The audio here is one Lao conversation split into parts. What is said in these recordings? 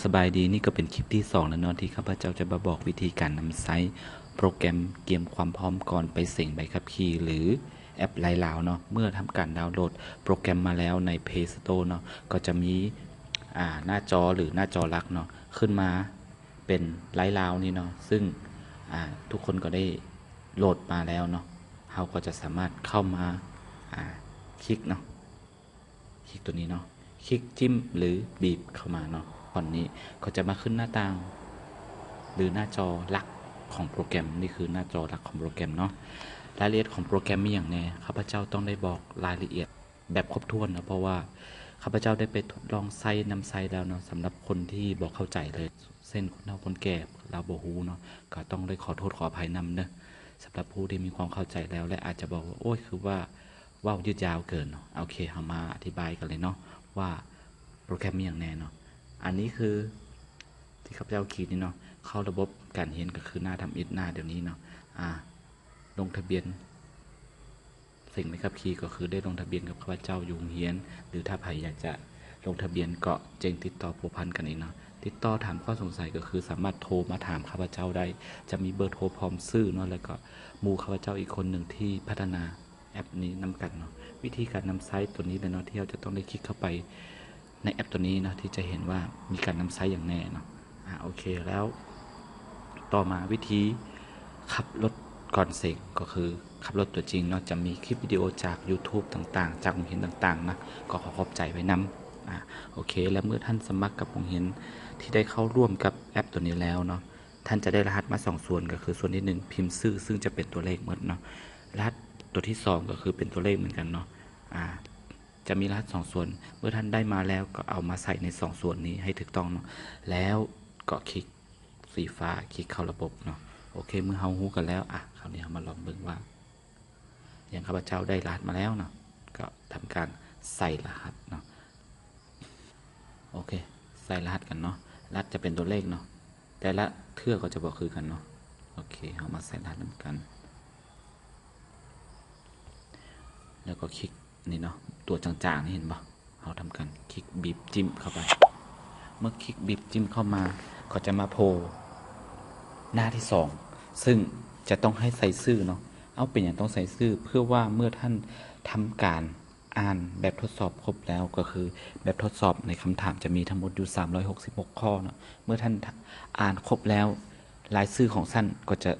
ສະບາຍດີ, ນີ້ກໍເປັນຄລິບທີສອງແລ້ວເນາະ ທີ່ຂ້າພະເຈົ້າຈະມາບອກວິທີການນຳໃຊ້ໂປຣແກຣມກຽມຄວາມພ້ອມກ່ອນໄປເສັງໃບຂັບຂີ່ ຫຼື ແອັບ LINE Lao ເນາະ. ເມື່ອທຳການດາວໂຫຼດໂປຣແກຣມມາແລ້ວໃນ Play Store ເນາະ, ກໍຈະມີ ອາ ໜ້າຈໍ ຫຼື ໜ້າຈໍຫຼັກເນາະ ຂຶ້ນມາເປັນ LINE Lao ນີ້ເນາະ, ຊຶ່ງ ອາ ທຸກຄົນກໍໄດ້ໂຫຼດມາແລ້ວເນາະ. ເຮົາກໍຈະສາມາດເຂົ້າມາ ອາ ຄລິກເນາະ ຄລິກຕົວນີ້ເນາະ, ຄລິກ, ຈິ້ມ ຫຼື ບີບເຂົ້າມາເນາະ. ຕອນນີ້ກໍຈະມາຂຶ້ນໜ້າຕ່າງ ຫຼື ໜ້າຈໍຫຼັກຂອງໂປຣແກຣມ. ນີ້ຄືໜ້າຈໍຫຼັກຂອງໂປຣແກຣມເນາະ. ລາຍລະອຽດຂອງໂປຣແກຣມມີຫຍັງແດ່? ຂ້າພະເຈົ້າຕ້ອງໄດ້ບອກລາຍລະອຽດແບບຄົບຖ້ວນເນາະ, ເພາະວ່າຂ້າພະເຈົ້າໄດ້ໄປທົດລອງໃຊ້ນຳໃຊ້ແລ້ວເນາະ. ສຳລັບຄົນທີ່ບໍ່ເຂົ້າໃຈເລີຍ ເຊັ່ນ ຄົນເຖົ້າຄົນແກ່ ລາວບໍ່ຮູ້ເນາະ, ກໍຕ້ອງໄດ້ຂໍໂທດຂໍອະໄພນຳເດີ້. ສຳລັບຜູ້ທີ່ມີຄວາມເຂົ້າໃຈແລ້ວ ແລະ ອາດຈະບອກວ່າ ໂອ້ຍ ຄືວ່າເວົ້າຍືດຍາວເກີນເນາະ. ໂອເຄ ເຮົາມາອະທິບາຍກັນເລີຍເນາະ ວ່າໂປຣແກຣມມີຫຍັງແດ່ເນາະ. ອັນນີ້ຄືທີ່ຂ້າພະເຈົ້າຂີດນີ້ເນາະ, ເຂົ້າລະບົບການຮຽນກໍຄືໜ້າທຳອິດ ໜ້າດຽວນີ້ເນາະ. ອາ ລົງທະບຽນ ເສັງໃບຂັບຂີ່ກໍຄືໄດ້ລົງທະບຽນກັບຂ້າພະເຈົ້າຢູ່ໂຮງຮຽນ ຫຼື ຖ້າໃຜຢາກຈະລົງທະບຽນກໍແຈ້ງຕິດຕໍ່ພົວພັນກັນເອງເນາະ. ຕິດຕໍ່ຖາມຂໍ້ສົງໄສກໍຄືສາມາດໂທມາຖາມຂ້າພະເຈົ້າໄດ້, ຈະມີເບີໂທພ້ອມຊື່ເນາະ, ແລ້ວກໍໝູ່ຂ້າພະເຈົ້າອີກຄົນໜຶ່ງທີ່ພັດທະນາແອັບນີ້ນຳກັນເນາະ. ວິທີການນຳໃຊ້ຕົວນີ້ແຫຼະເນາະ ທີ່ເຮົາຈະຕ້ອງໄດ້ຄລິກເຂົ້າໄປ ໃນແອັບຕົວນີ້ເນາະ ທີ່ຈະເຫັນວ່າມີການນຳໃຊ້ຫຍັງແດ່ເນາະ. ອາ ໂອເຄ ແລ້ວຕໍ່ມາວິທີຂັບລົດກ່ອນເສັງ ກໍຄືຂັບລົດຕົວຈິງເນາະ, ຈະມີຄລິບວິດີໂອຈາກ YouTube ຕ່າງໆ ຈາກໂຮງຮຽນຕ່າງໆນະ, ກໍຂໍຂອບໃຈໄວ້ນຳ. ອາ ໂອເຄ ແລ້ວເມື່ອທ່ານສະໝັກກັບໂຮງຮຽນທີ່ໄດ້ເຂົ້າຮ່ວມກັບແອັບຕົວນີ້ແລ້ວເນາະ, ທ່ານຈະໄດ້ລະຫັດມາສອງສ່ວນ ກໍຄືສ່ວນທີໜຶ່ງ ພິມຊື່ ຊຶ່ງຈະເປັນຕົວເລກໝົດເນາະ, ລະຫັດຕົວທີສອງ ກໍຄືເປັນຕົວເລກເໝືອນກັນເນາະ. ອາ ຈະມີລະຫັດສອງສ່ວນ, ເມື່ອທ່ານໄດ້ມາແລ້ວກໍເອົາມາໃສ່ໃນສອງສ່ວນນີ້ໃຫ້ຖືກຕ້ອງເນາະ, ແລ້ວກໍຄລິກສີຟ້າ ຄລິກເຂົ້າລະບົບເນາະ. ໂອເຄ ເມື່ອເຮົາຮູ້ກັນແລ້ວ ອາ ຄາວນີ້ເຮົາມາລອງເບິ່ງວ່າ ຢ່າງຂ້າພະເຈົ້າໄດ້ລະຫັດມາແລ້ວເນາະ, ກໍທຳການໃສ່ລະຫັດເນາະ. ໂອເຄ ໃສ່ລະຫັດກັນເນາະ, ລະຫັດຈະເປັນຕົວເລກເນາະ, ແຕ່ລະເທື່ອກໍຈະບໍ່ຄືກັນເນາະ. ໂອເຄ ເຮົາມາໃສ່ລະຫັດນຳກັນ ແລ້ວກໍຄລິກນີ້ເນາະ, ຕົວຈາງໆນີ້ເຫັນບໍ່? ເຮົາທຳການຄລິກບີບຈິ້ມເຂົ້າໄປ. ເມື່ອຄລິກບີບຈິ້ມເຂົ້າມາ ກໍຈະມາໂຜ່ໜ້າທີສອງ ຊຶ່ງຈະຕ້ອງໃຫ້ໃສ່ຊື່ເນາະ. ເອົາ ເປັນຫຍັງຕ້ອງໃສ່ຊື່? ເພື່ອວ່າເມື່ອທ່ານທຳການອ່ານແບບທົດສອບຄົບແລ້ວ, ກໍຄືແບບທົດສອບໃນຄຳຖາມຈະມີທັງໝົດຢູ່ສາມຮ້ອຍຫົກສິບຫົກຂໍ້ເນາະ, ເມື່ອທ່ານ ອ່ານຄົບແລ້ວ ລາຍຊື່ຂອງທ່ານກໍຈະ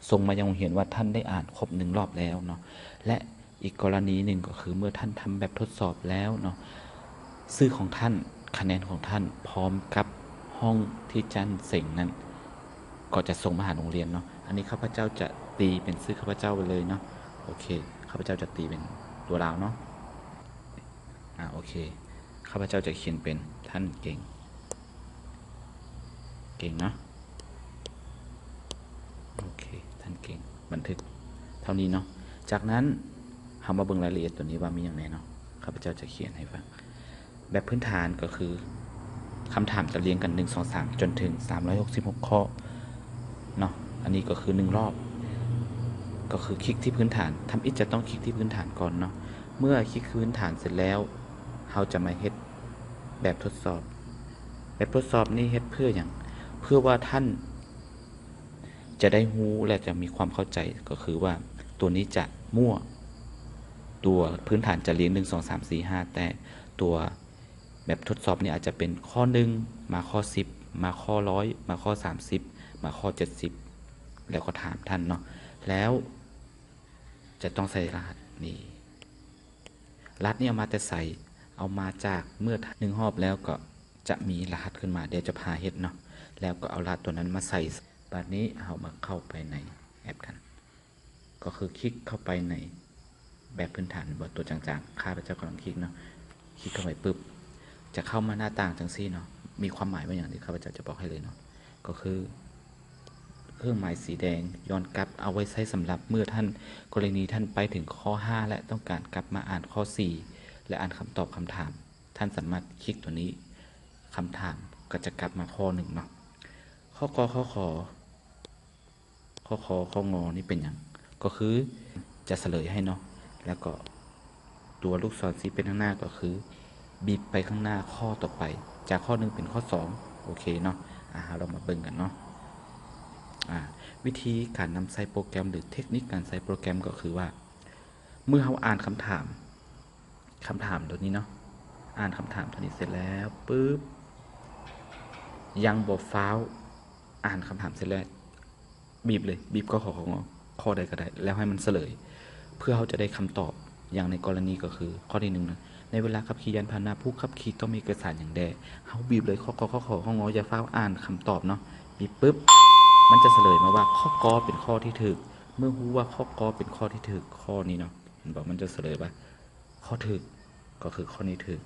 ສົ່ງມາຍັງໂຮງຮຽນວ່າທ່ານໄດ້ອ່ານຄົບໜຶ່ງລອບແລ້ວເນາະ. ແລະ ອີກກໍລະນີໜຶ່ງກໍຄືເມື່ອທ່ານທຳແບບທົດສອບແລ້ວເນາະ, ຊື່ຂອງທ່ານ, ຄະແນນຂອງທ່ານ ພ້ອມກັບຫ້ອງທີ່ທ່ານເສັງນັ້ນ ກໍຈະສົ່ງມາຫາໂຮງຮຽນເນາະ. ອັນນີ້ຂ້າພະເຈົ້າຈະຕີເປັນຊື່ຂ້າພະເຈົ້າໄປເລີຍເນາະ. ໂອເຄ ຂ້າພະເຈົ້າຈະຕີເປັນຕົວລາວເນາະ. ອາ ໂອເຄ ຂ້າພະເຈົ້າຈະຂຽນເປັນ ທ່ານເກັ່ງ ເກັ່ງເນາະ. ໂອເຄ ທ່ານເກັ່ງ ບັນທຶກເທົ່ານີ້ເນາະ. ຈາກນັ້ນເຮົາມາເບິ່ງລາຍລະອຽດຕົວນີ້ວ່າມີຫຍັງແດ່ເນາະ. ຂ້າພະເຈົ້າຈະຂຽນໃຫ້ຟັງ. ແບບພື້ນຖານກໍຄືຄຳຖາມຈະລຽງກັນ ໜຶ່ງ ສອງ ສາມ ຈົນເຖິງ ສາມຮ້ອຍຫົກສິບຫົກ ຂໍ້ເນາະ. ອັນນີ້ກໍຄືໜຶ່ງລອບ, ກໍຄືຄລິກທີ່ພື້ນຖານ, ທຳອິດຈະຕ້ອງຄລິກທີ່ພື້ນຖານກ່ອນເນາະ. ເມື່ອຄລິກພື້ນຖານເສັດແລ້ວ ເຮົາຈະມາເຮັດແບບທົດສອບ. ແບບທົດສອບນີ້ເຮັດເພື່ອຫຍັງ? ເພື່ອວ່າທ່ານຈະໄດ້ຮູ້ ແລະ ຈະມີຄວາມເຂົ້າໃຈ, ກໍຄືວ່າຕົວນີ້ຈະມົ້ວ, ຕົວພື້ນຖານຈະລຽງ ໜຶ່ງ ສອງ ສາມ ສີ່ ຫ້າ ແຕ່ຕົວ ແບບທົດສອບນີ້ອາດຈະເປັນຂໍ້ໜຶ່ງ ມາຂໍ້ສິບ ມາຂໍ້ຮ້ອຍ ມາຂໍ້ສາມສິບ ມາຂໍ້ເຈັດສິບ ແລ້ວກໍຖາມທ່ານເນາະ. ແລ້ວຈະຕ້ອງໃສ່ລະຫັດນີ້, ລະຫັດນີ້ເອົາມາແຕ່ໃສ? ເອົາມາຈາກເມື່ອໜຶ່ງຮອບແລ້ວກໍຈະມີລະຫັດຂຶ້ນມາ, ດຽວຈະພາເຮັດເນາະ. ແລ້ວກໍເອົາລະຫັດຕົວນັ້ນມາໃສ່. ບາດນີ້ເຮົາມາເຂົ້າໄປໃນແອັບກັນ. ກໍຄືຄລິກເຂົ້າໄປໃນແບບພື້ນຖານ ເຫັນບໍ່ ຕົວຈາງໆ ຂ້າພະເຈົ້າກຳລັງຄລິກເນາະ. ຄລິກເຂົ້າໄປປຶບ ຈະເຂົ້າມາໜ້າຕ່າງຈັ່ງຊີ້ເນາະ. ມີຄວາມໝາຍວ່າຫຍັງນີ້ ຂ້າພະເຈົ້າຈະບອກໃຫ້ເລີຍເນາະ. ກໍຄືເຄື່ອງໝາຍສີແດງຍ້ອນກັບ ເອົາໄວ້ໃຊ້ສຳລັບເມື່ອທ່ານ ກໍລະນີທ່ານໄປເຖິງຂໍ້ຫ້າ ແລະ ຕ້ອງການກັບມາອ່ານຂໍ້ສີ່ ແລະ ອ່ານຄຳຕອບຄຳຖາມ. ທ່ານສາມາດຄລິກຕົວນີ້ ຄຳຖາມກໍຈະກັບມາຂໍ້ໜຶ່ງເນາະ. ຂໍ້ ກ ຂໍ້ ຂ ຂໍ້ ຄ ຂໍ້ ງ ນີ້ເປັນຫຍັງ? ກໍຄືຈະສະເຫຼີຍໃຫ້ເນາະ, ແລ້ວກໍຕົວລູກສອນຊີ້ໄປທາງໜ້າ ກໍຄືບີບໄປຂ້າງໜ້າຂໍ້ຕໍ່ໄປ, ຈາກຂໍ້ໜຶ່ງເປັນຂໍ້ສອງ, ໂອເຄເນາະ ອາ ເຮົາລອງມາເບິ່ງກັນເນາະ ອາ ວິທີການນຳໃຊ້ໂປຣແກຣມ ຫຼື ເທັກນິກການໃຊ້ໂປຣແກຣມກໍຄືວ່າ ເມື່ອເຮົາອ່ານຄຳຖາມ ຄຳຖາມຕົວນີ້ເນາະ ອ່ານຄຳຖາມຕົວນີ້ເສັດແລ້ວປຶບ ຍັງບໍ່ຟ້າວ ອ່ານຄຳຖາມເສັດແລ້ວ ບີບເລີຍ ບີບ ກ ຂ ຂ ງ ຂໍໃດກໍໄດ້ ແລ້ວໃຫ້ມັນສະເຫຼີຍ ເພື່ອເຮົາຈະໄດ້ຄຳຕອບ. ຢ່າງໃນກໍລະນີກໍຄື ຂໍ້ທີໜຶ່ງນະ ໃນເວລາຂັບຂີ່ຍານພາຫະນະ ຜູ້ຂັບຂີ່ຕ້ອງມີເອກະສານຫຍັງແດ່? ເຮົາບີບເລີຍ ຂ ຂ ຂ ຂ ງ ຢ່າຟ້າວອ່ານຄຳຕອບເນາະ ບີບປຶບ ມັນຈະສະເຫຼີຍມາວ່າ ຂໍ້ ກ ເປັນຂໍ້ທີ່ຖືກ. ເມື່ອຮູ້ວ່າ ຂໍ້ ກ ເປັນຂໍ້ທີ່ຖືກ ຂໍ້ນີ້ເນາະ ເຫັນບໍ່ ມັນຈະສະເຫຼີຍວ່າ ຂໍ້ຖືກ ກໍຄືຂໍ້ນີ້ຖືກ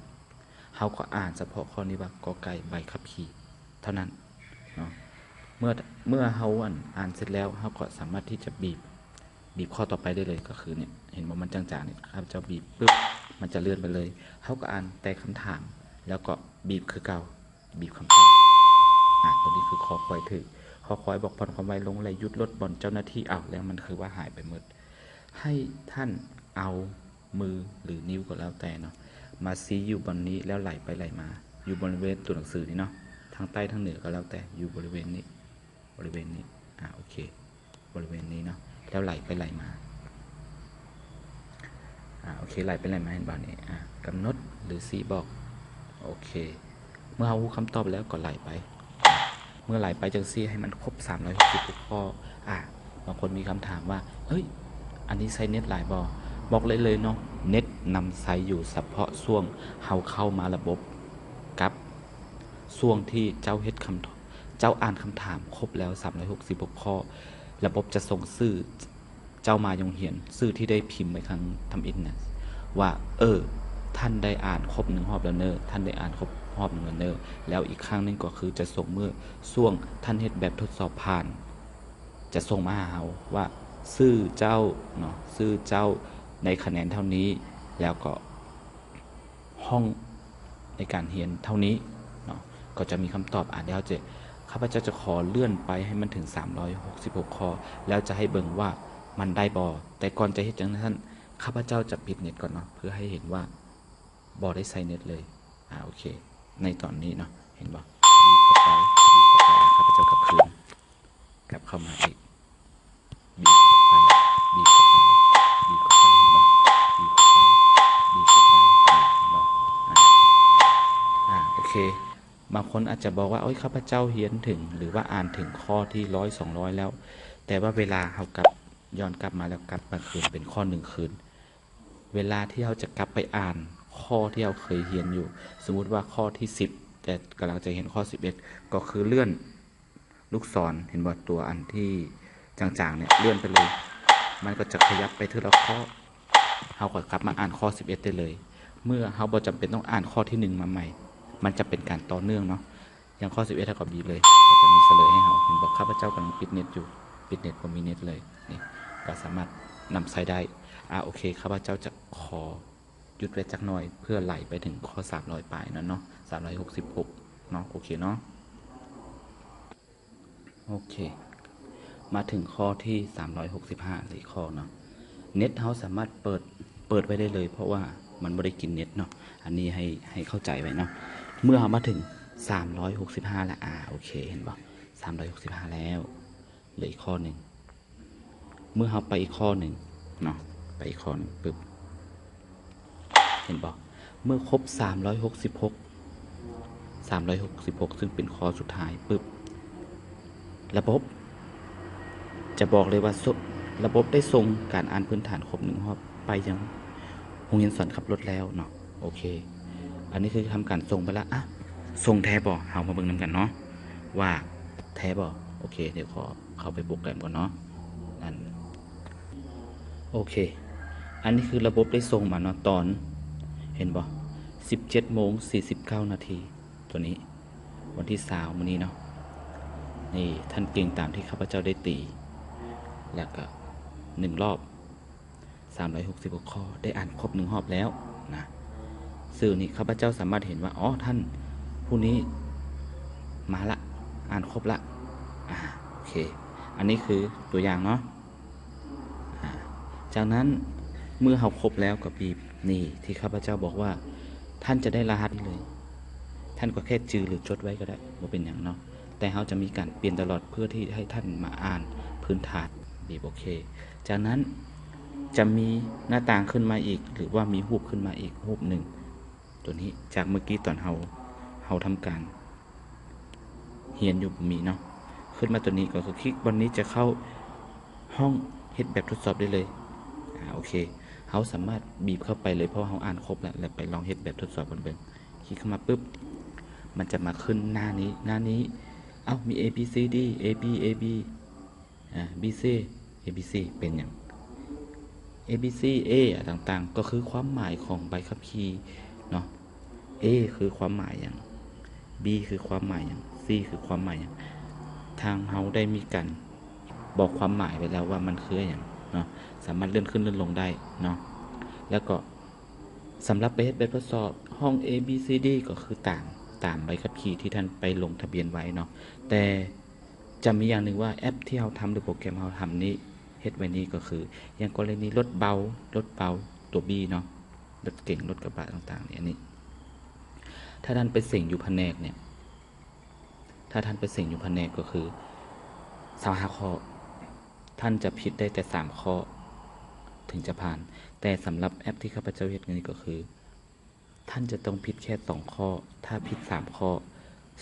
ເຮົາກໍອ່ານສະເພາະຂໍ້ນີ້ວ່າ ກ ໄກ່ ໃບຂັບຂີ່ເທົ່ານັ້ນເນາະ. ເມື່ອ ເມື່ອເຮົາ ອັນ ອ່ານເສັດແລ້ວ ເຮົາກໍສາມາດທີ່ຈະບີບ ບີບຂໍ້ຕໍ່ໄປໄດ້ເລີຍ ກໍຄືເນຍ ເຫັນບໍ່ ມັນຈາງໆ ນີ້ ຂ້າພະເຈົ້າບີບປຶບ ມັນຈະເລື່ອນໄປເລີຍ. ເຮົາກໍອ່ານແຕ່ຄຳຖາມ ແລ້ວກໍບີບຄືເກົ່າ ບີບຄຳຕອບ. ອາ ຕົວນີ້ຄື ຄ ຄວາຍ ຖືກ ຄ ຄວາຍ ບອກຜ່ອນຄວາມໄວລົງ ແລະ ຢຸດລົດບ່ອນເຈົ້າໜ້າທີ່. ອ້າວ ແລ້ວມັນຄືວ່າຫາຍໄປໝົດ. ໃຫ້ທ່ານເອົາມື ຫຼື ນິ້ວກໍແລ້ວແຕ່ເນາະ ມາຊີ້ຢູ່ບ່ອນນີ້ ແລ້ວໄຫຼໄປໄຫຼມາ ຢູ່ບໍລິເວນຕົວໜັງສືນີ້ເນາະ ທາງໃຕ້ທາງເໜືອກໍແລ້ວແຕ່ ຢູ່ບໍລິເວນນີ້ ບໍລິເວນນີ້ ອາ ໂອເຄ ບໍລິເວນນີ້ເນາະ ແລ້ວໄຫຼໄປໄຫຼມາ ອາ ໂອເຄ ໄຫຼໄປໄຫຼມາ ເຫັນບໍ່ນີ້ ອາ ກຳນົດ ຫຼື ຊີ້ບອກ ໂອເຄ ເມື່ອເຮົາຮູ້ຄຳຕອບແລ້ວກໍໄຫຼໄປ ເມື່ອໄຫຼໄປຈັ່ງຊີ້ ໃຫ້ມັນຄົບສາມຮ້ອຍຫົກສິບຫົກຂໍ້. ອາ ບາງຄົນມີຄຳຖາມວ່າ ເຮີ້ຍ ອັນນີ້ໃຊ້ເນັດຫຼາຍບໍ່? ບອກໄດ້ເລີຍເນາະ ເນັດນຳໃຊ້ຢູ່ສະເພາະຊ່ວງເຮົາເຂົ້າມາລະບົບ ກັບຊ່ວງທີ່ເຈົ້າເຮັດຄຳ ເຈົ້າອ່ານຄຳຖາມຄົບແລ້ວສາມຮ້ອຍຫົກສິບຫົກຂໍ້ ລະບົບຈະສົ່ງຊື່ ເຈົ້າມາໂຮງຮຽນ ຊື່ທີ່ໄດ້ພິມໄວ້ຄັ້ງທຳອິດນະ ວ່າ ເອີ ທ່ານໄດ້ອ່ານຄົບໜຶ່ງຮອບແລ້ວເນີ ທ່ານໄດ້ອ່ານຄົບຮອບໜຶ່ງແລ້ວເນີ. ແລ້ວອີກຄັ້ງໜຶ່ງກໍຄືຈະສົ່ງເມື່ອຊ່ວງທ່ານເຮັດແບບທົດສອບຜ່ານ ຈະສົ່ງມາຫາເຮົາວ່າ ຊື່ເຈົ້າເນາະ ຊື່ເຈົ້າໄດ້ຄະແນນເທົ່ານີ້ ແລ້ວກໍ ຫ້ອງໃນການຮຽນເທົ່ານີ້ເນາະ ກໍຈະມີຄຳຕອບ. ອາ ດຽວເຮົາຈະ ຂ້າພະເຈົ້າຈະຂໍເລື່ອນໄປໃຫ້ມັນເຖິງສາມຮ້ອຍຫົກສິບຫົກຂໍ້ ແລ້ວຈະໃຫ້ເບິ່ງວ່າມັນໄດ້ບໍ່. ແຕ່ກ່ອນຈະເຮັດຈັ່ງນັ້ນ ຂ້າພະເຈົ້າຈະປິດເນັດກ່ອນເນາະ ເພື່ອໃຫ້ເຫັນວ່າບໍ່ໄດ້ໃຊ້ເນັດເລີຍ. ອາ ໂອເຄ ໃນຕອນນີ້ເນາະ ເຫັນບໍ່ ບີບເຂົ້າໄປ ບີບເຂົ້າໄປ ອາ ຂ້າພະເຈົ້າກັບຄືນ ກັບເຂົ້າມາອີກ ບີບເຂົ້າໄປ ບີບເຂົ້າໄປ ບີບເຂົ້າໄປ ເຫັນບໍ່ ບີບເຂົ້າໄປ ບີບເຂົ້າໄປ ເຫັນບໍ່ ອາ ອາ ໂອເຄ. ບາງຄົນອາດຈະບອກວ່າ ໂອ້ຍ ຂ້າພະເຈົ້າຮຽນເຖິງ ຫຼືວ່າອ່ານເຖິງຂໍ້ທີຮ້ອຍ ສອງຮ້ອຍແລ້ວ ແຕ່ວ່າເວລາເຮົາກັບ ຍ້ອນກັບມາແລ້ວ ກັບມາຄືນເປັນຂໍ້ໜຶ່ງຄືນ ເວລາທີ່ເຮົາຈະກັບໄປອ່ານຂໍ້ທີ່ເຮົາເຄີຍຮຽນຢູ່ ສົມມຸດວ່າຂໍ້ທີສິບ ແຕ່ກຳລັງຈະຮຽນຂໍ້ສິບເອັດ ກໍຄືເລື່ອນລູກສອນ ເຫັນບໍ່ ຕົວອັນທີ່ຈາງໆ ເນຍ ເລື່ອນໄປເລີຍ ມັນກໍຈະຂະຫຍັບໄປເທື່ອລະຂໍ້ ເຮົາກໍກັບມາອ່ານຂໍ້ສິບເອັດໄດ້ເລີຍ. ເມື່ອເຮົາບໍ່ຈຳເປັນຕ້ອງອ່ານຂໍ້ທີໜຶ່ງມາໃໝ່ ມັນຈະເປັນການຕໍ່ເນື່ອງເນາະ. ຢ່າງຂໍ້ສິບເອັດ ເຮົາກໍບີບເລີຍ ກໍຈະມີສະເຫຼີຍໃຫ້ເຮົາ ເຫັນບໍ່ ຂ້າພະເຈົ້າກຳລັງປິດເນັດຢູ່ ປິດເນັດ ບໍ່ມີເນັດເລີຍ ນີ້ ກໍສາມາດນຳໃຊ້ໄດ້. ອາ ໂອເຄ ຂ້າພະເຈົ້າຈະຂໍຢຸດໄວ້ຈັກໜ່ອຍ ເພື່ອໄຫຼໄປເຖິງຂໍ້ສາມຮ້ອຍປາຍນັ້ນເນາະ ສາມຮ້ອຍຫົກສິບຫົກເນາະ ໂອເຄເນາະ ໂອເຄ ມາເຖິງຂໍ້ທີສາມຮ້ອຍຫົກສິບຫ້າ ອີກຂໍ້ເນາະ ເນັດເຮົາສາມາດເປີດ ເປີດໄວ້ໄດ້ເລີຍ ເພາະວ່າມັນບໍ່ໄດ້ກິນເນັດເນາະ ອັນນີ້ໃຫ້ ໃຫ້ເຂົ້າໃຈໄວ້ເນາະ. ເມື່ອເຮົາມາເຖິງສາມຮ້ອຍຫົກສິບຫ້າແລ້ວ ອາ ໂອເຄ ເຫັນບໍ່ ສາມຮ້ອຍຫົກສິບຫ້າແລ້ວ ເຫຼືອອີກຂໍ້ໜຶ່ງ ເມື່ອເຮົາໄປອີກຂໍ້ໜຶ່ງເນາະ ໄປອີກຂໍ້ໜຶ່ງປຶບ ເຫັນບໍ່ ເມື່ອຄົບສາມຮ້ອຍຫົກສິບຫົກ ສາມຮ້ອຍຫົກສິບຫົກ ຊຶ່ງເປັນຂໍ້ສຸດທ້າຍປຶບ ລະບົບຈະບອກເລີຍວ່າ ໂຊ ລະບົບໄດ້ສົ່ງການອ່ານພື້ນຖານຄົບໜຶ່ງຮອບໄປຍັງໂຮງຮຽນສອນຂັບລົດແລ້ວເນາະ ໂອເຄ ອັນນີ້ຄືທຳການສົ່ງໄປລະ. ອະ ສົ່ງແທ້ບໍ່ ເຮົາມາເບິ່ງນຳກັນເນາະ ວ່າແທ້ບໍ່? ໂອເຄ ດຽວຂໍເຂົ້າໄປໂປຣແກຣມກ່ອນເນາະ ອັນ ໂອເຄ ອັນນີ້ຄືລະບົບໄດ້ສົ່ງມາເນາະ ຕອນ ເຫັນບໍ່ ສິບເຈັດໂມງສີ່ສິບເກົ້ານາທີ ຕົວນີ້ ວັນທີຊາວມື້ນີ້ເນາະ ນີ້ ທ່ານເກັ່ງຕາມທີ່ຂ້າພະເຈົ້າໄດ້ຕີ ແລ້ວກະໜຶ່ງຮອບ ສາມຮ້ອຍຫົກສິບຫົກຂໍ້ ໄດ້ອ່ານຄົບໜຶ່ງຮອບແລ້ວນະ. ຊື່ນີ້ ຂ້າພະເຈົ້າສາມາດເຫັນວ່າ ອໍ ທ່ານຜູ້ນີ້ມາລະ ອ່ານຄົບລະ ອາ ໂອເຄ ອັນນີ້ຄືຕົວຢ່າງເນາະ ອາ ຈາກນັ້ນເມື່ອເຮົາຄົບແລ້ວກໍບີບ ນີ້ ທີ່ຂ້າພະເຈົ້າບອກວ່າ ທ່ານຈະໄດ້ລະຫັດນີ້ເລີຍ ທ່ານກໍແຄ່ຈື່ ຫຼື ຈົດໄວ້ກໍໄດ້ ບໍ່ເປັນຫຍັງເນາະ, ແຕ່ເຮົາຈະມີການປ່ຽນຕະຫຼອດ ເພື່ອທີ່ໃຫ້ທ່ານມາອ່ານພື້ນຖານ. ບີບໂອເຄ. ຈາກນັ້ນຈະມີໜ້າຕ່າງຂຶ້ນມາອີກ ຫຼືວ່າມີຮູບຂຶ້ນມາອີກຮູບໜຶ່ງ. ຕົວນີ້ຈາກເມື່ອກີ້ຕອນເຮົາ ເຮົາທຳການຮຽນຢູ່ບໍ່ມີເນາະ. ຂຶ້ນມາຕົວນີ້ກໍຄືຄລິກບ່ອນນີ້ ຈະເຂົ້າຫ້ອງເຮັດແບບທົດສອບໄດ້ເລີຍ. ອາ ໂອເຄ, ເຮົາສາມາດບີບເຂົ້າໄປເລີຍ ເພາະເຮົາອ່ານຄົບແລ້ວ ແລ້ວໄປລອງເຮັດແບບທົດສອບກັນເບິ່ງ. ຄລິກເຂົ້າມາປຶບ ມັນຈະມາຂຶ້ນໜ້ານີ້ ໜ້ານີ້. ເອົ້າ ມີ A B C D A B A B ອາ B C A B C ເປັນຫຍັງ? A B C A ອາ ຕ່າງໆ ກໍຄືຄວາມໝາຍຂອງໃບຂັບຂີ່ເນາະ. A ຄືຄວາມໝາຍຫຍັງ? B ຄືຄວາມໝາຍຫຍັງ? C ຄືຄວາມໝາຍຫຍັງ? ທາງເຮົາໄດ້ມີການບອກຄວາມໝາຍໄວ້ແລ້ວວ່າມັນຄືຫຍັງເນາະ, ສາມາດເລື່ອນຂຶ້ນເລື່ອນລົງໄດ້ເນາະ. ແລ້ວກໍສຳລັບໄປເຮັດແບບທົດສອບ ຫ້ອງ A B C D ກໍຄືຕາມ ຕາມໃບຂັບຂີ່ທີ່ທ່ານໄປລົງທະບຽນໄວ້ເນາະ. ແຕ່ຈະມີຢ່າງໜຶ່ງວ່າ ແອັບທີ່ເຮົາທຳ ຫຼື ໂປຣແກຣມເຮົາທຳນີ້ ເຮັດໄວ້ນີ້ກໍຄື ຢ່າງກໍລະນີລົດເບົາ ລົດເບົາ ຕົວ B ເນາະ, ລົດເກັງ ລົດກະບະຕ່າງໆນີ້. ອັນນີ້ ຖ້າທ່ານໄປເສັງຢູ່ພະແນກນີ້ ຖ້າທ່ານໄປເສັງຢູ່ພະແນກກໍຄືຊາວຫ້າຂໍ້ ທ່ານຈະຜິດໄດ້ແຕ່ສາມຂໍ້ເຖິງຈະຜ່ານ. ແຕ່ສຳລັບແອັບທີ່ຂ້າພະເຈົ້າເຮັດນີ້ກໍຄື ທ່ານຈະຕ້ອງຜິດແຄ່ສອງຂໍ້, ຖ້າຜິດສາມຂໍ້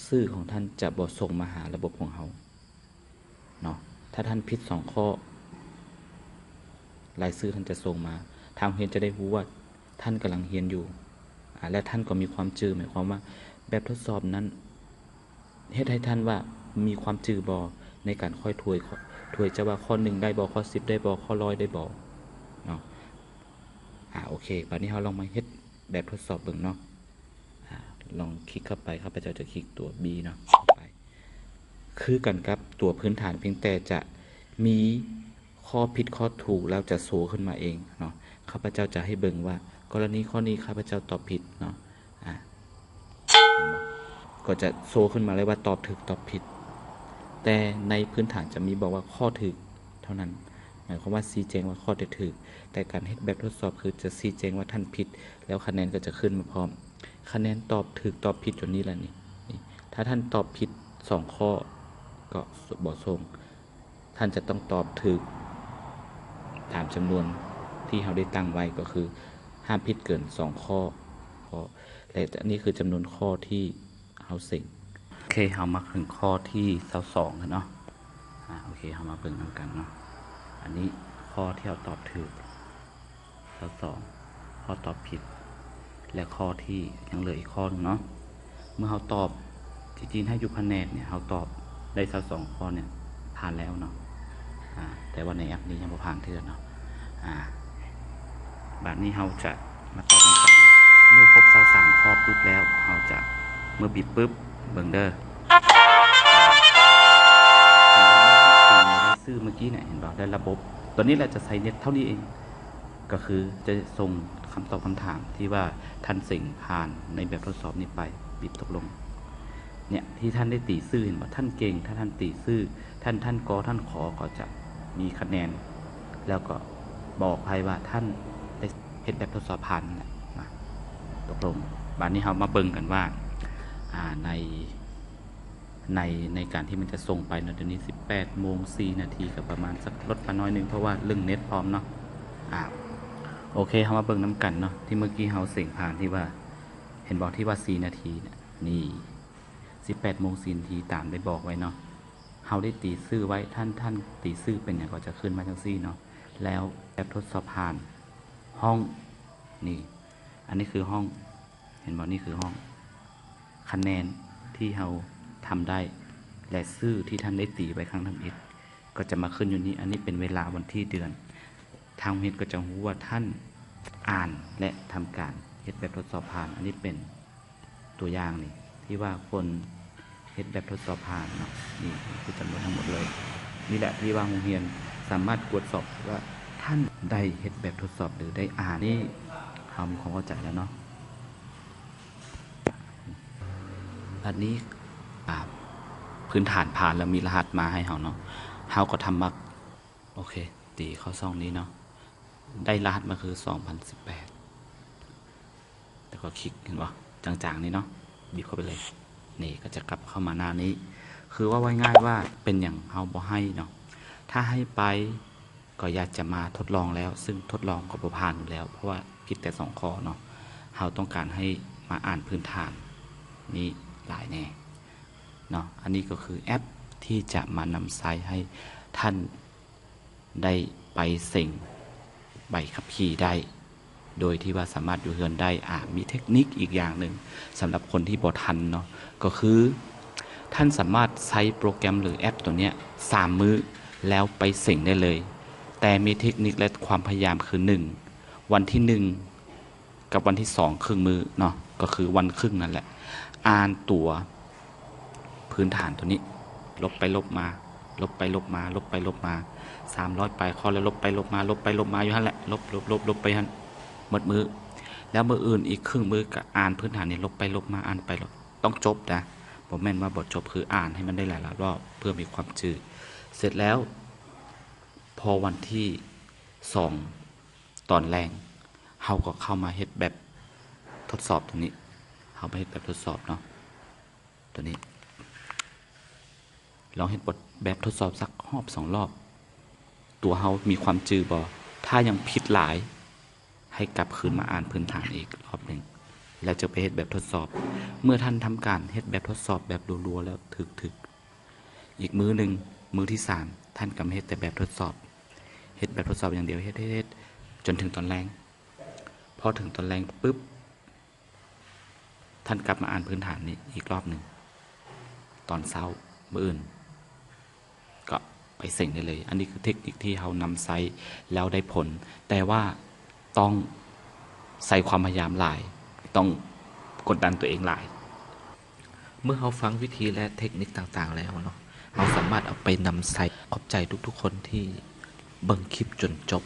ຊື່ຂອງທ່ານຈະບໍ່ສົ່ງມາຫາລະບົບຂອງເຮົາເນາະ. ຖ້າທ່ານຜິດສອງຂໍ້ ລາຍຊື່ທ່ານຈະສົ່ງມາ, ທາງໂຮງຮຽນຈະໄດ້ຮູ້ວ່າທ່ານກຳລັງຮຽນຢູ່ ອາ ແລະ ທ່ານກໍມີຄວາມຈື່, ໝາຍຄວາມວ່າແບບທົດສອບນັ້ນເຮັດໃຫ້ທ່ານວ່າມີຄວາມຈື່ບໍ່ ໃນການຄ່ອຍທວຍ, ທວຍຈະວ່າຂໍ້ໜຶ່ງໄດ້ບໍ່, ຂໍ້ສິບໄດ້ບໍ່, ຂໍ້ຮ້ອຍໄດ້ບໍ່ເນາະ. ອາ ໂອເຄ, ບາດນີ້ເຮົາລອງມາເຮັດແບບທົດສອບເບິ່ງເນາະ. ອາ ລອງຄລິກເຂົ້າໄປ, ຂ້າພະເຈົ້າຈະຄລິກຕົວ B ເນາະ, ເຂົ້າໄປ. ຄືກັນກັບຕົວພື້ນຖານ, ພຽງແຕ່ຈະມີຂໍ້ຜິດຂໍ້ຖືກແລ້ວຈະໂຊຂຶ້ນມາເອງເນາະ. ຂ້າພະເຈົ້າຈະໃຫ້ເບິ່ງວ່າ ກໍລະນີຂໍ້ນີ້ຂ້າພະເຈົ້າຕອບຜິດເນາະ. ອາ ເຫັນບໍ່? ກໍຈະໂຊຂຶ້ນມາເລີຍວ່າຕອບຖືກ ຕອບຜິດ. ແຕ່ໃນພື້ນຖານຈະມີບອກວ່າຂໍ້ຖືກເທົ່ານັ້ນ, ໝາຍຄວາມວ່າຊີ້ແຈງວ່າຂໍ້ໃດຖືກ. ແຕ່ການເຮັດແບບທົດສອບຄືຈະຊີ້ແຈງວ່າທ່ານຜິດ ແລ້ວຄະແນນກໍຈະຂຶ້ນມາພ້ອມ. ຄະແນນຕອບຖືກ ຕອບຜິດຢູ່ນີ້ແຫຼະນີ້. ນີ້ ຖ້າທ່ານຕອບຜິດສອງຂໍ້ກໍບໍ່ສົ່ງ. ທ່ານຈະຕ້ອງຕອບຖືກຕາມຈຳນວນທີ່ເຮົາໄດ້ຕັ້ງໄວ້ ກໍຄືຫ້າມຜິດເກີນສອງຂໍ້ ຂໍ້ ແລະ ອັນນີ້ຄືຈຳນວນຂໍ້ທີ່ເຮົາເສັງ. ໂອເຄ, ເຮົາມາເຖິງຂໍ້ທີຊາວສອງແລ້ວເນາະ. ອາ ໂອເຄ, ເຮົາມາເບິ່ງນຳກັນເນາະ. ອັນນີ້ຂໍ້ທີ່ເຮົາຕອບຖືກ ຊາວສອງ ຂໍ້ຕອບຜິດ ແລະ ຂໍ້ທີ່ຍັງເຫຼືອອີກຂໍ້ໜຶ່ງເນາະ. ເມື່ອເຮົາຕອບ ທີ່ຈິງໃຫ້ຢູ່ພະແນກນີ້ ເຮົາຕອບໄດ້ຊາວສອງຂໍ້ນີ້ ຜ່ານແລ້ວເນາະ. ອາ ແຕ່ວ່າໃນແອັບນີ້ຍັງບໍ່ຜ່ານເທື່ອເນາະ. ອາ ບາດນີ້ເຮົາຈະມາຕອບນຳກັນ. ເມື່ອຄົບຊາວສາມຂໍ້ປຶບແລ້ວ ເຮົາຈະ ເມື່ອບີບປຶບ ເບິ່ງເດີ ຊື່ເມື່ອກີ້ນະ ເຫັນບໍ່? ໄດ້ລະບົບ ຕົວນີ້ແຫຼະຈະໃຊ້ເນັດເທົ່ານີ້ເອງ. ກໍຄືຈະສົ່ງຄຳຕອບຄຳຖາມທີ່ວ່າທ່ານເສັງຜ່ານໃນແບບທົດສອບນີ້ໄປ ບີບຕົກລົງ. ເນີ້ຍ ທີ່ທ່ານໄດ້ຕີຊື່ ເຫັນບໍ່? ທ່ານເກັ່ງ ຖ້າທ່ານຕີຊື່ ທ່ານ ທ່ານ ກ ທ່ານ ຂ ກໍຈະມີຄະແນນ ແລ້ວກໍບອກໃຫ້ວ່າທ່ານໄດ້ເຮັດແບບທົດສອບຜ່ານນັ້ນແຫຼະນະ. ຕົກລົງ. ບາດນີ້ເຮົາມາເບິ່ງກັນວ່າ ອາ ໃນ ໃນ ໃນການທີ່ມັນຈະສົ່ງໄປເນາະ, ດຽວນີ້ສິບແປດໂມງສີ່ນາທີ ກໍປະມານສັກ ລົດໄປໜ້ອຍໜຶ່ງ ເພາະວ່າເລື່ອງເນັດພ້ອມເນາະ. ອາ ໂອເຄ, ເຮົາມາເບິ່ງນຳກັນເນາະ ທີ່ເມື່ອກີ້ເຮົາເສັງຜ່ານ ທີ່ວ່າ ເຫັນບໍ່ ທີ່ວ່າສີ່ນາທີນະ ນີ້ ສິບແປດໂມງສີ່ນາທີ ຕາມໄດ້ບອກໄວ້ເນາະ. ເຮົາໄດ້ຕີຊື່ໄວ້ ທ່ານ ທ່ານຕີຊື່ເປັນຫຍັງກໍຈະຂຶ້ນມາຈັ່ງຊີ້ເນາະ. ແລ້ວແບບທົດສອບຜ່ານ ຫ້ອງ ນີ້ ອັນນີ້ຄືຫ້ອງ ເຫັນບໍ່? ນີ້ຄືຫ້ອງ. ຄະແນນທີ່ເຮົາທຳໄດ້ ແລະ ຊື່ທີ່ທ່ານໄດ້ຕີໄວ້ຄັ້ງທຳອິດ ກໍຈະມາຂຶ້ນຢູ່ນີ້. ອັນນີ້ເປັນເວລາ, ວັນທີ, ເດືອນ. ທາງໂຮງຮຽນກໍຈະຮູ້ວ່າທ່ານອ່ານ ແລະ ທຳການເຮັດແບບທົດສອບຜ່ານ. ອັນນີ້ເປັນຕົວຢ່າງນີ້ ທີ່ວ່າຄົນ ເຮັດແບບທົດສອບຜ່ານເນາະ. ນີ້ຄືຈຳນວນທັງໝົດເລີຍ. ນີ້ແຫຼະທີ່ວ່າໂຮງຮຽນສາມາດກວດສອບວ່າທ່ານໄດ້ເຮັດແບບທົດສອບ ຫຼື ໄດ້ອ່ານ. ນີ້ເຮົາມີຄວາມເຂົ້າໃຈແລ້ວເນາະ. ບັດນີ້ ອາ ພື້ນຖານຜ່ານແລ້ວ ມີລະຫັດມາໃຫ້ເຮົາເນາະ. ເຮົາກໍທຳມາ ໂອເຄ ຕີເຂົ້າຊ່ອງນີ້ເນາະ. ໄດ້ລະຫັດມາຄືສອງພັນສິບແປດ ແລ້ວກໍຄລິກ ເຫັນບໍ່? ຈາງໆນີ້ເນາະ. ບີບເຂົ້າໄປເລີຍ. ນີ້ກໍຈະກັບເຂົ້າມາໜ້ານີ້. ຄືເວົ້າງ່າຍໆວ່າເປັນຫຍັງເຮົາບໍ່ໃຫ້ເນາະ. ຖ້າໃຫ້ໄປກໍຢາກຈະມາທົດລອງແລ້ວ, ຊຶ່ງທົດລອງກໍບໍ່ຜ່ານຢູ່ແລ້ວ, ເພາະວ່າຜິດແຕ່ສອງຂໍ້ເນາະ. ເຮົາຕ້ອງການໃຫ້ມາອ່ານພື້ນຖານນີ້ຫຼາຍແດ່ເນາະ. ອັນນີ້ກໍຄືແອັບທີ່ຈະມານຳໃຊ້ໃຫ້ທ່ານ ໄດ້ໄປເສັງໃບຂັບຂີ່ໄດ້ ໂດຍທີ່ວ່າສາມາດຢູ່ເຮືອນໄດ້. ອາ ມີເທັກນິກອີກຢ່າງໜຶ່ງສຳລັບຄົນທີ່ບໍ່ທັນເນາະ, ກໍຄືທ່ານສາມາດໃຊ້ໂປຣແກຣມ ຫຼື ແອັບຕົວເນີ້ຍສາມມື້ແລ້ວໄປເສັງໄດ້ເລີຍ. ແຕ່ມີເທັກນິກ ແລະ ຄວາມພະຍາຍາມຄື ໜຶ່ງ ວັນທີໜຶ່ງ ກັບວັນທີສອງ ເຄິ່ງມື້ເນາະ, ກໍຄືວັນຄຶ່ງນັ້ນແຫຼະ. ອ່ານຕົວພື້ນຖານຕົວນີ້ ລົບໄປລົບມາ ລົບໄປລົບມາ ລົບໄປລົບມາ ສາມຮ້ອຍປາຍຂໍ້ ແລ້ວລົບໄປລົບມາ ລົບໄປລົບມາຢູ່ຫັ້ນແຫຼະ, ລົບ ລົບ ລົບ ລົບໄປຫັ້ນໝົດມື້. ແລ້ວມື້ອື່ນອີກເຄິ່ງມື້ກໍອ່ານພື້ນຖານນີ້ ລົບໄປລົບມາ ອ່ານໄປລົບ ຕ້ອງຈົບນະ, ບໍ່ແມ່ນວ່າບໍ່ຈົບ, ຄືອ່ານໃຫ້ມັນໄດ້ຫຼາຍໆຮອບເພື່ອມີຄວາມຈື່. ເສັດແລ້ວ ພໍວັນທີສອງ ຕອນແລງ ເຮົາກໍເຂົ້າມາເຮັດແບບທົດສອບຕົວນີ້. ເຮົາມາເຮັດແບບທົດສອບເນາະ ຕົວນີ້. ລອງເຮັດບົດ ແບບທົດສອບສັກຮອບສອງຮອບ ຕົວເຮົາມີຄວາມຈື່ບໍ່? ຖ້າຍັງຜິດຫຼາຍ ໃຫ້ກັບຄືນມາອ່ານພື້ນຖານອີກຮອບໜຶ່ງ ແລ້ວຈະໄປເຮັດແບບທົດສອບ. ເມື່ອທ່ານທຳການເຮັດແບບທົດສອບແບບລັວໆແລ້ວຖືກໆ ອີກມື້ໜຶ່ງ ມື້ທີສາມ ທ່ານກໍມາເຮັດແຕ່ແບບທົດສອບ, ເຮັດແບບທົດສອບຢ່າງດຽວ ເຮັດ ເຮັດ ເຮັດ ຈົນເຖິງຕອນແລງ. ພໍເຖິງຕອນແລງປຶບ ທ່ານກັບມາອ່ານພື້ນຖານນີ້ອີກຮອບໜຶ່ງ ຕອນເຊົ້າມື້ອື່ນ ກໍໄປເສັງໄດ້ເລີຍ. ອັນນີ້ຄືເທັກນິກທີ່ເຮົານຳໃຊ້ແລ້ວໄດ້ຜົນ, ແຕ່ວ່າຕ້ອງໃຊ້ຄວາມພະຍາຍາມຫຼາຍ, ຕ້ອງກົດດັນຕົວເອງຫຼາຍ. ເມື່ອເຮົາຟັງວິທີ ແລະ ເທັກນິກຕ່າງໆແລ້ວເນາະ, ເຮົາສາມາດເອົາໄປນຳໃຊ້. ຂອບໃຈທຸກໆຄົນທີ່ເບິ່ງຄລິບຈົນຈົບ.